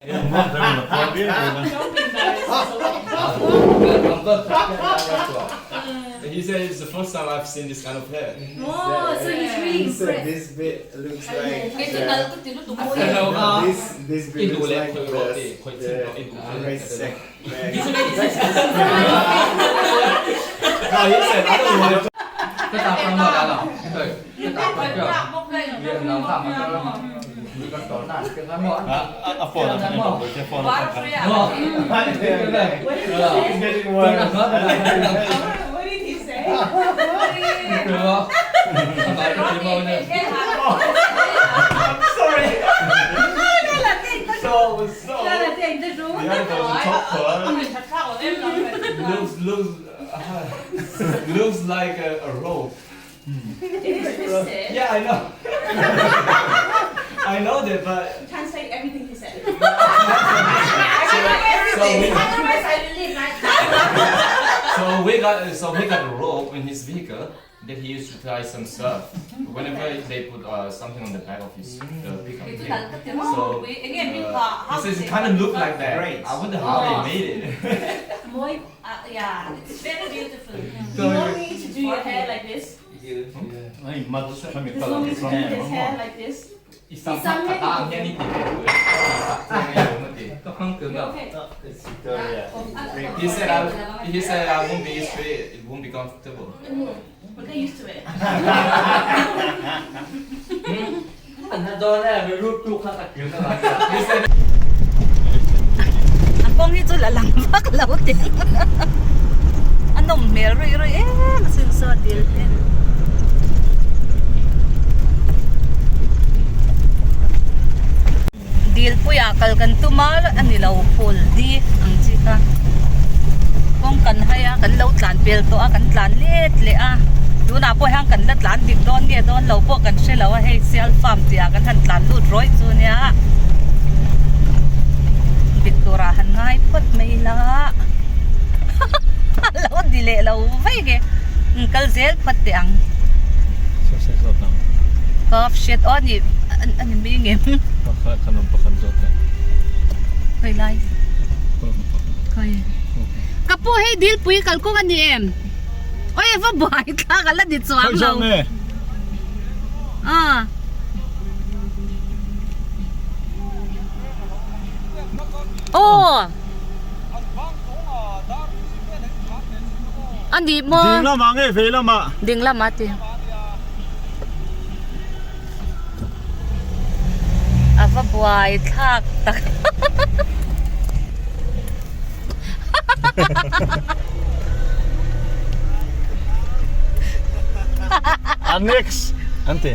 He said it's the first time I've seen this kind of hair. Oh, so he's really impressed. This bit looks like this this bit looks like the race No, he said I don't want to. A phone a phone It's getting worse. What did he say? Sorry. So so. The other was the top part. Looks looks looks like a rope. It is twisted. Yeah, I know. I know that, but Translate everything he said. so we, Otherwise, I will leave right now. so we got a rope in his vehicle that he used to tie some stuff. Whenever they put something on the back of his pickup. Here. So he says it kind of looked like that. Great. I wonder how they made it. Yeah, it's very beautiful. You want me to do your hair like this? You want me to do his hair like this? Okay. It's Victoria. He said I won't be straight. It won't be comfortable. We'll get used to it. He said Ang kong hi chu la lang vak lo te a nawm hmel rui rui em a sin saw dil te dil puiah kal kan tum a a ni lo phul di ang chi kha kawng kan hai a kan lo tlan pel tawh a kan tlan let leh a tunah pawh hian kan la tlan dik dawn nge dawn lo pawh kan hre lo a hei sial farm tih ah kan han tlan lut rawih chu nia dik turah han ngai phawt mai ila a lo di leh lo vek e kal zel phawt teh ang Calf shed aw ani ani mai ngem khawi lai khawi ka pu hei dilpui kalkawng ani em awi va buai thlak a la ni chuang lo a aw a ni maw ding lamah nge vei lamah ding lamah ti a va buai thlak tak A next an ti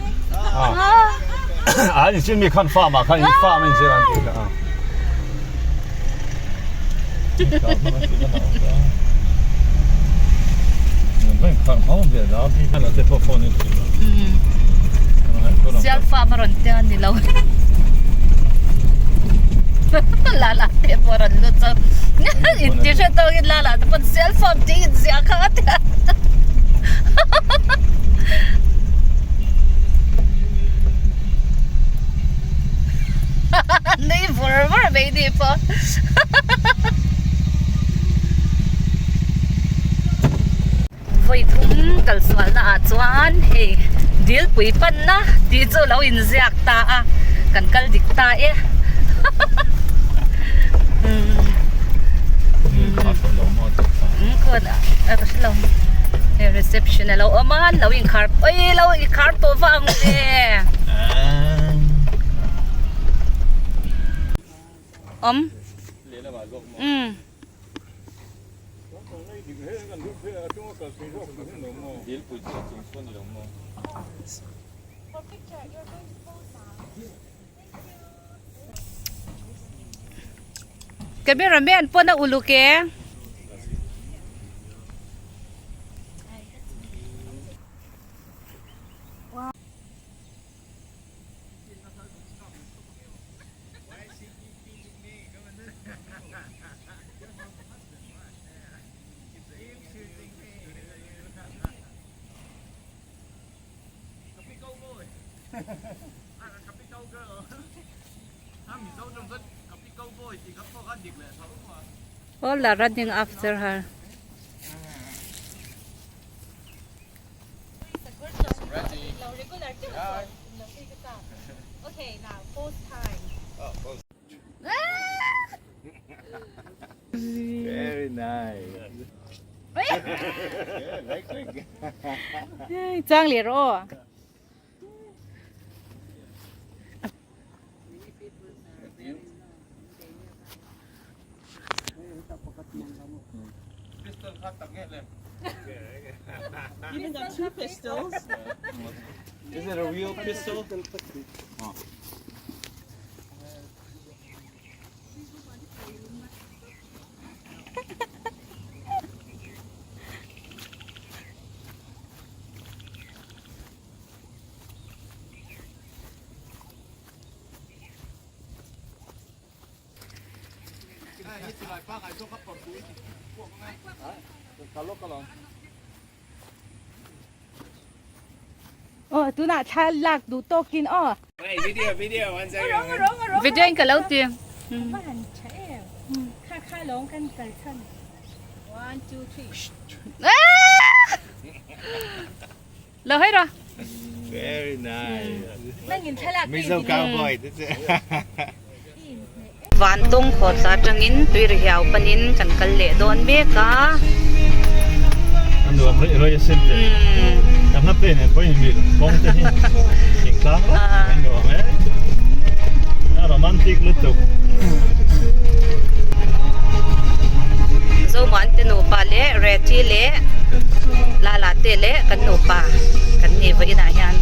a in chin mi khan farm ah khan in farm in zir an ti kha Sial farm a rawn tia ni lo la la te pawh a rawn lut chauh inti hre tawkin la la te pawn sial farm tih in ziah kha a tia nui vur vur mai ni pawh Vawi thum kal sualna ah chuan hei dilpui panna tih chu lo inziak ta a kan kal dik ta e ka hrelo hei reception alo awm a lo inkhar oi lo inkhar tawh vang le. Awm umm. Camera man pawn a uluk e. All are running after her. Okay, now pose time. Very nice. Yeah, like like. Chang leh rawh aw. Even got two pistols. Is it a real pistol? Aw tunah thla lak duh tawkin aw. Video video one second. Video in ka lo ti. Lo hai rawh. Very nice. Mizo cowboy. That's it. Vantawng khawtla atangin tuirihiau panin kan kal leh dawn mek a. A nuam rih rih a sin te. Kan hla pen en pawhin mil kawng te hi thing tlang rawk mai nuam e. A romantic lutuk. Zomuan te nupa leh Reti leh Lala te leh kan nupa kan ni vawiinah hian.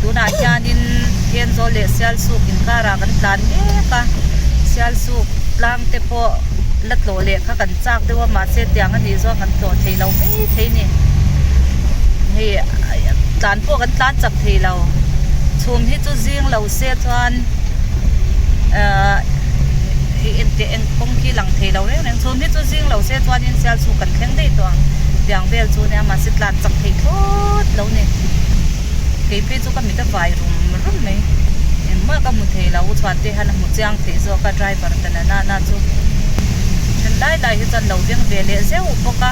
Tunah hianin Thenzawl leh Sialsuk inkarah kan tlan mek a, Sialsuk tlang te pawh la tlawh leh kha kan chak deuh a mahse tiang a nih zawng kan tlawh thei lo mai thei a ni. Hei tlan pawh kan tlan chak thei lo, chhum hi chu zing lo se chuan ahh enteh eng kawng khi lang thei lo reng reng chhum hi chu zing lo se chuanin Sialsuk kan thleng daih tawh ang tiang vel chu nia mahse tlan chak thei thlawt lo ni kei phei chu ka mit a vai rum rum mai engmah ka hmu thei lo chhuan te hian a hmu chiang thei zawk a driver ta na na na chu then lai lai hi chuan lo veng ve leh zeuh bawk a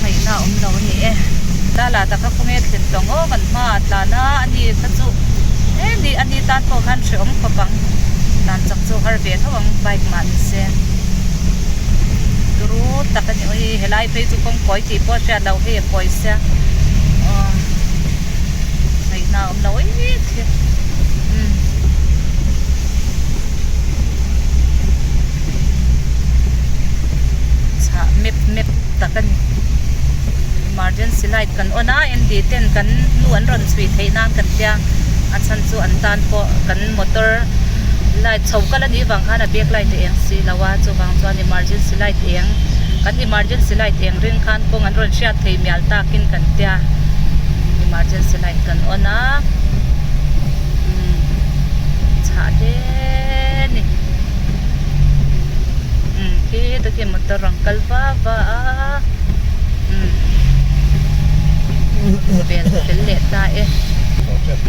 ngaihna a awm lo a ni e lala taka khawnge thlen tawng aw kan hma ah tlan a ani kha chu e ni ani tan pawh khan hrehawm khawp ang tlan chak chu har ve tho ang bike mah ni se turu tak a ni ui helai phei chu kawng kawi tih pawh a hriat loh hei a kawi sia aw ngaihna a awm lo ui thil umm. Chhah mep mep tak a ni emergency light kan on a N D ten kan nu an rawn chhui theih nan kan tia a chhan chu an tan pawh kan motor light chho kal a nih vang khan a back light a eng si lo a chuvang chuan emergency light eng kan emergency light eng ring khan kawng an rawn hriat thei mial takin kan tia emergency light kan on a umm chhah hle a ni umm khi takhi motor rawn kal va va a umm vel fel leh ta e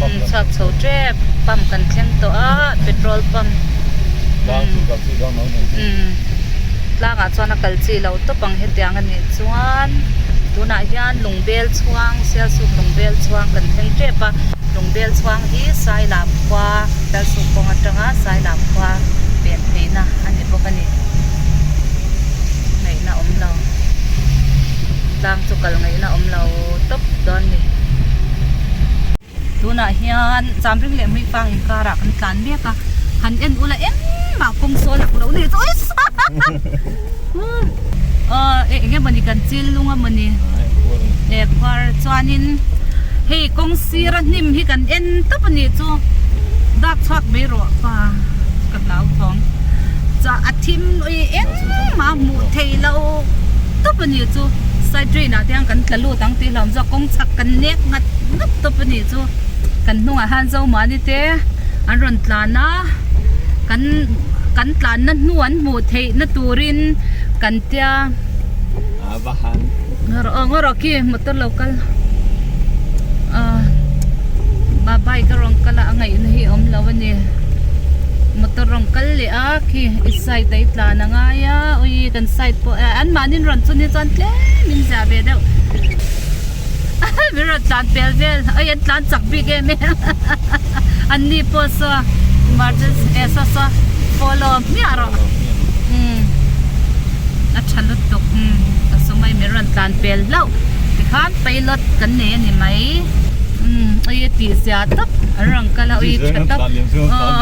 umm chhuak chho tep pump kan thleng tawh a petrol pump umm tlangah chuan a kal chi loh tawp ang hetiang a nih chuan tunah hian lungbel chhuang sialsuk lungbel chhuang kan thleng tep a lungbel chhuang hi sailam khua sialsuk kawng atanga sailam khua pen theihna a ni bawk a ni ngaihna awm lo tlang chu kal ngaihna awm lo tawp dawn a ni. Tunah hian Chamring leh Hmuifang inkarah kan tlan mek a, han en ula engmah kawng sawl ang lo nei chu aw eng emawni kan chil lung emawni e khuar chuanin hei kawng sira hnim hi kan en tawp a nih chu dak chhuak mai rawh pa ka hlauthawng. chu a thim ui engmah hmuh theih loh tawp a nih chu side drain ah te hian kan tla lut ang tih hlauhawm chu a kawng chhak kan nek ngat ngat tawp a nih chu kan hnungah hian Zomani te an rawn tlan a kan kan tlanna hnu an hmuh theih na turin kan tia aw ngaw rawh khi motor lo kal ah bike a rawn kal a a ngaihna hi a awm lo a ni motor rawn kal leh a khi i side a i tlan a ngai a ui kan side pawh an mahni rawn chun hi chuan tlem in zia ve deuh min rawn tlan pel vel ui an tlan chak bik em em an ni pawh saw emergency eh saw saw follow hmiah rawh umm a tha lutuk umm ka saw mai min rawn tlan pel hlauh tikhan pilot kan nei a ni mai umm ui a tih zia tawp an rawn kal a ui tha tawp aw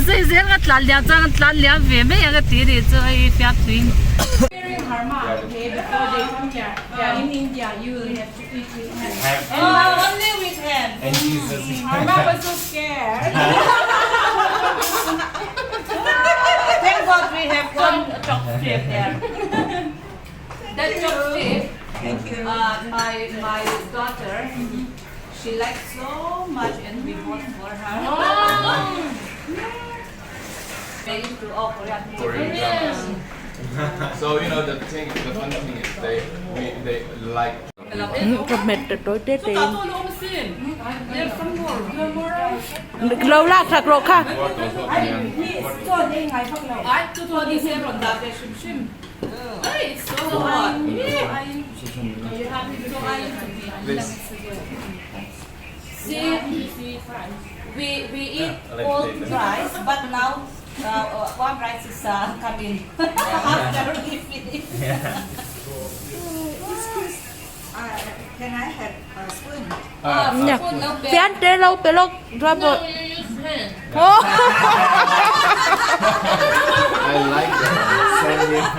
zui zel ka tlan liam chuan ka tlan liam ve mai ang a ti anih chu ui fiamthuin. Thank God we have one chopstick there. That chopstick, uh, my my daughter, she likes so much and we bought for her. Korean dramas. So you know the thing, the funny thing is they we, they like. Ka hmet ta tawi te te in lo lak sak rawh kha. We we eat cold rice, but now uh, warm rice is uh, coming after we finish. Can I have a spoon? Fian te lo pe lawk No, you use hand. I like that. Same here.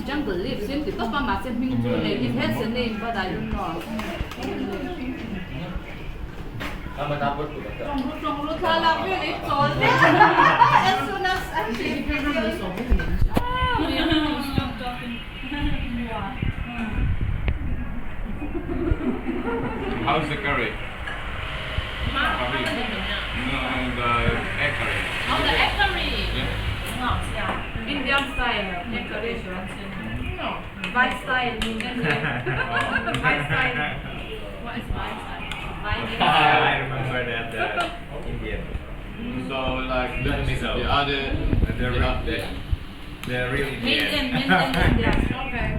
Jungle leaves in ti tawp a mahse hming chu nei it has a name but I don't know. Tawng thla lak vel i chawl vek as soon as I finish video. How's the curry? Curry. No, the egg curry. Oh, the egg curry. Yeah. Indian style egg curry. Vai style, Indian Vai style. What is Vai style? Vai I remember that Indian. So like the, the other The real, the, the real Indian. Indian, Indian, Indian. Okay.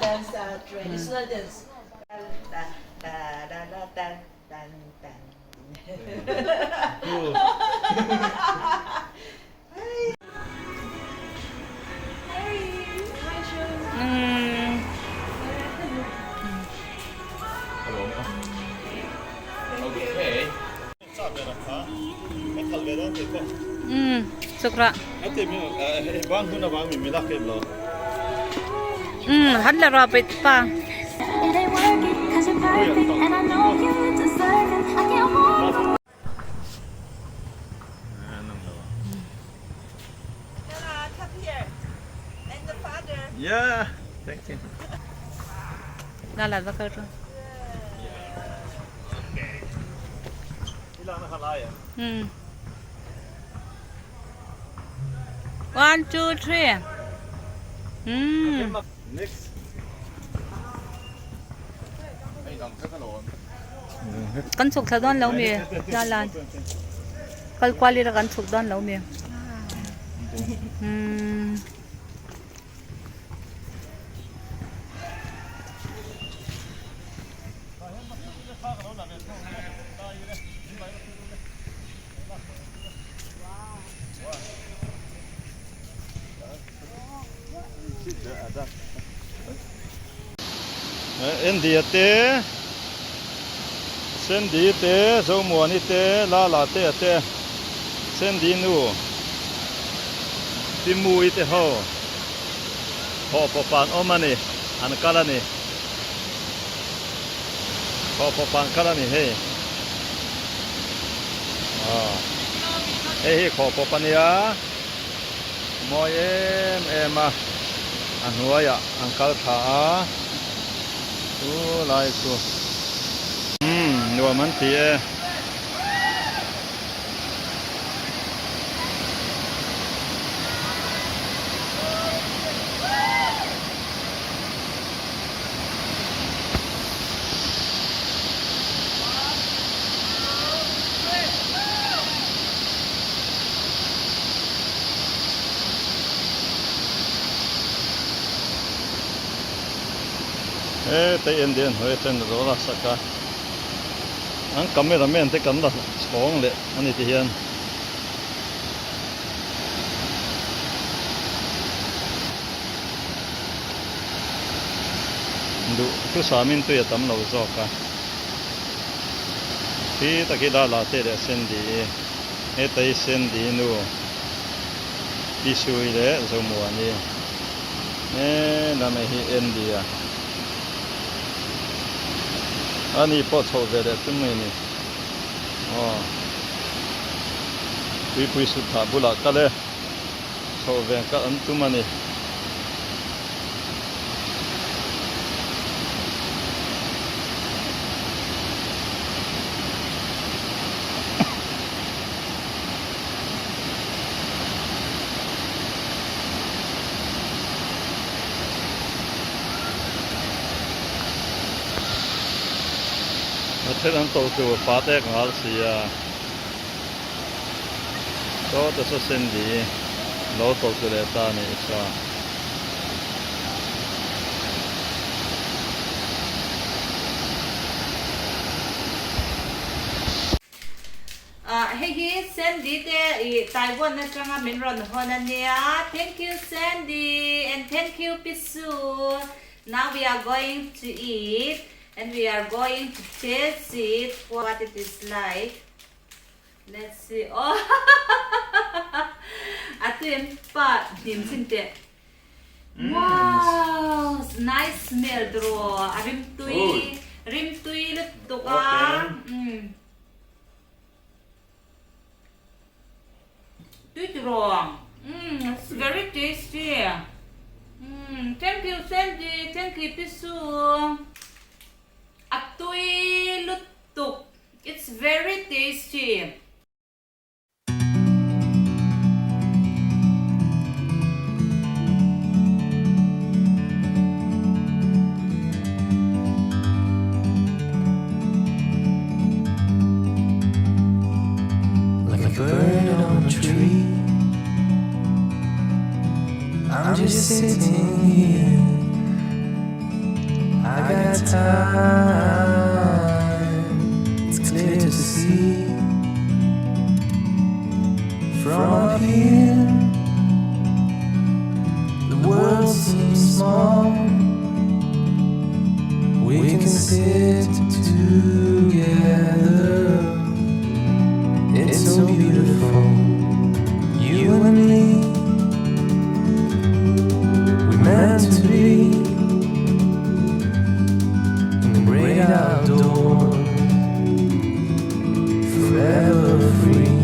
Dance traditional dance. Da da da da dan dan. Okay. Um chukra um han la ra pet pa. It ain't working 'cause you're perfect and I know you deserve it. I can't walk away. Come here. And the father. Yeah, thank you. La la va kal ru. One, two, three. Next. Kan chhuk thla dawn lo mi la lan kal kual ila kan chhuk dawn lo mi umm. India te Sandy te Zomuani te Lala te a te Sandy nu. Pi Mui te ho thawhpawp an awm a ni, an kal a ni. Thawhpawp an kal a ni hei. Aw hei hi khawhpawp a nia, mawi em em a, a hnuaiah an kal thla a, chu lai chu umm nuam an ti e. He te Indian hnuai atang a lo la sak a. An camera man te kan la chhawng leh a ni ti hian. Duh thusamin tui a tam lo zawk a. Khi tak hi Lala te leh Sandy i hetai Sandy nu Pi Sui leh Zomuani he lamah hi Andy a. Ani pawh chhoh ve leh tum mai a ni. Aw tuipui sut thah bulah kal e chhoh ve kal an tum a ni. A then an to tur fa te ka ngal si a saw te saw Sandy lo to tu leh ta a nih saw. Hei hi Sandy te i Taiwan atanga min rawn hawn a nia. Thank you Sandy and thank you Pisu. Now we are going to eat and we are going to taste it what it is like. Let's see. Oh A tuin pa hnim chin teh. Wow, nice smell draw. A rim tui, rim tui lutuk a. Mm. Tui tiraw? Mm, it's very tasty. Mm, thank you Sandy, thank you Pisu. A tui lutuk. It's very tasty. Like a bird on a tree I'm just sitting here I got time It's clear to see From up here The world seems small We can sit together It's so beautiful You and me We meant to be In the great outdoors Forever free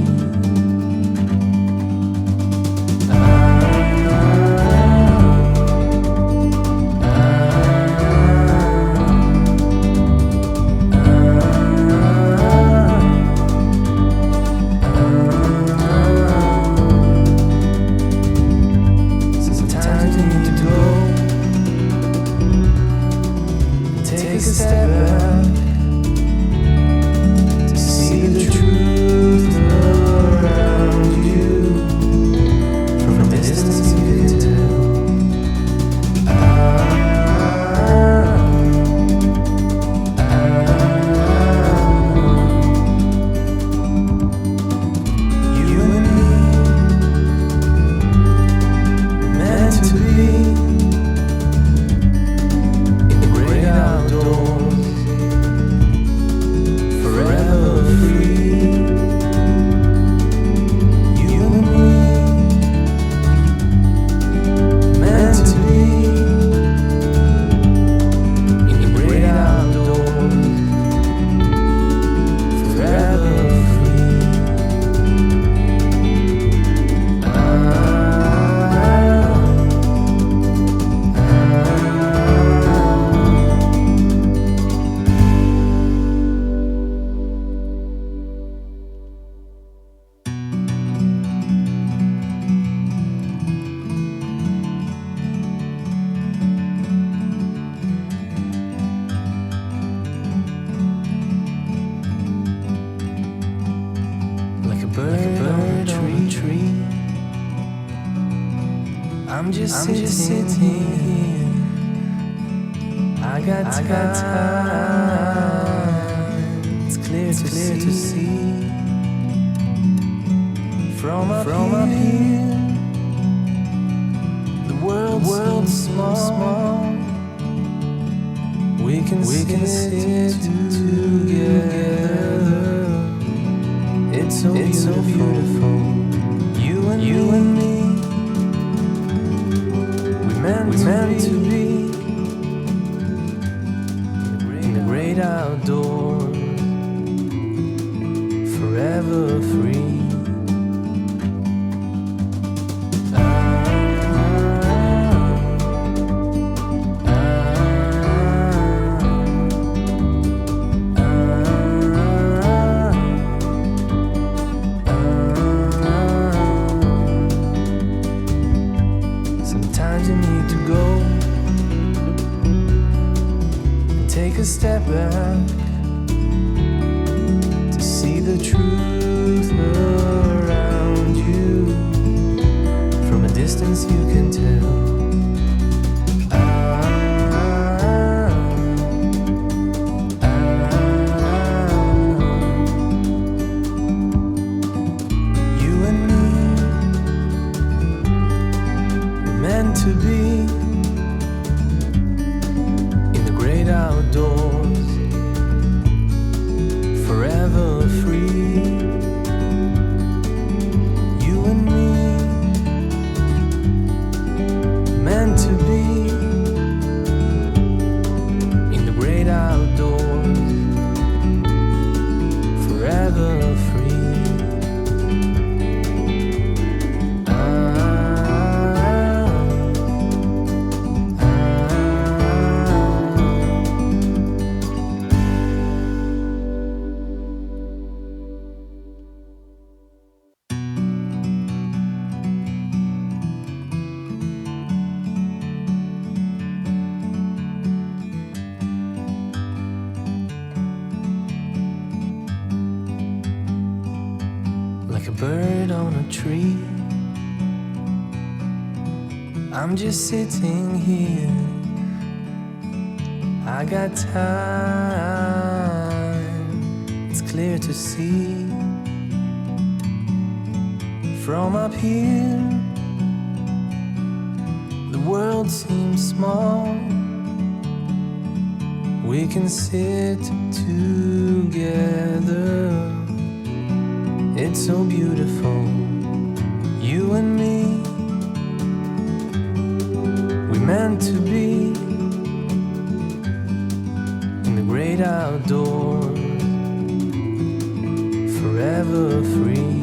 I'm just sitting here. I got time. It's clear to see. From up here, the world seems small. We can sit together. It's so beautiful. You and me. We meant to be in the great outdoors, forever free. Sometimes you need to go and take a step back to see the truth around you. From a distance, you can tell. Ah, ah, you and me, we're meant to be in the great outdoors, forever free. You and me, meant to be in the great outdoors, forever free. Ah, ah, ah. Like a bird on a tree. I'm just sitting here. I got time. It's clear to see. From up here, the world seems small. We can sit together. It's so beautiful, you and me. We meant to be in the great outdoors, forever free.